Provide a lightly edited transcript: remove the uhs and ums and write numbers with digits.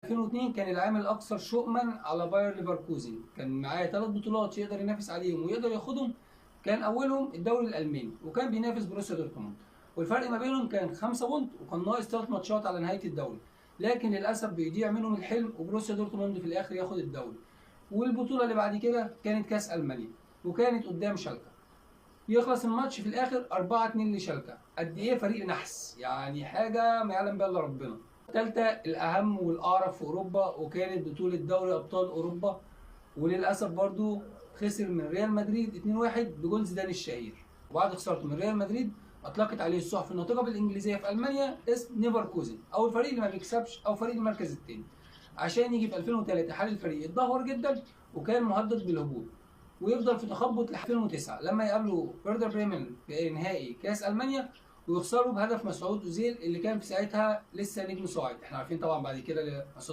2002 كان العام الاكثر شؤما على باير ليفركوزن، كان معاه 3 بطولات يقدر ينافس عليهم ويقدر ياخدهم، كان اولهم الدوري الالماني وكان بينافس بروسيا دورتموند، والفرق ما بينهم كان 5 point وكان ناقص 3 ماتشات على نهاية الدوري، لكن للاسف بيضيع منهم الحلم وبروسيا دورتموند في الاخر ياخد الدوري. والبطوله اللي بعد كده كانت كاس المانيا وكانت قدام شالكه، يخلص الماتش في الاخر 4-2 لشالكه. قد ايه فريق نحس، يعني حاجة ما يعلم بها الا ربنا. الثالثة الاهم والاعرف في اوروبا وكانت بطوله دوري ابطال اوروبا، وللاسف برضو خسر من ريال مدريد 2-1 بجول زيدان الشهير. وبعد خسارته من ريال مدريد اطلقت عليه الصحف الناطقة بالانجليزية في المانيا اسم نيفركوزن، او الفريق اللي ما بيكسبش او فريق المركز الثاني، عشان يجي في 2003 حال الفريق اتدهور جدا وكان مهدد بالهبوط، ويفضل في تخبط ل 2009 لما يقابلوا فيردر بريمن في نهائي كاس المانيا ويخسروا بهدف مسعود اوزيل اللي كان في ساعتها لسه نجم صاعد. احنا عارفين طبعا بعد كده مسعود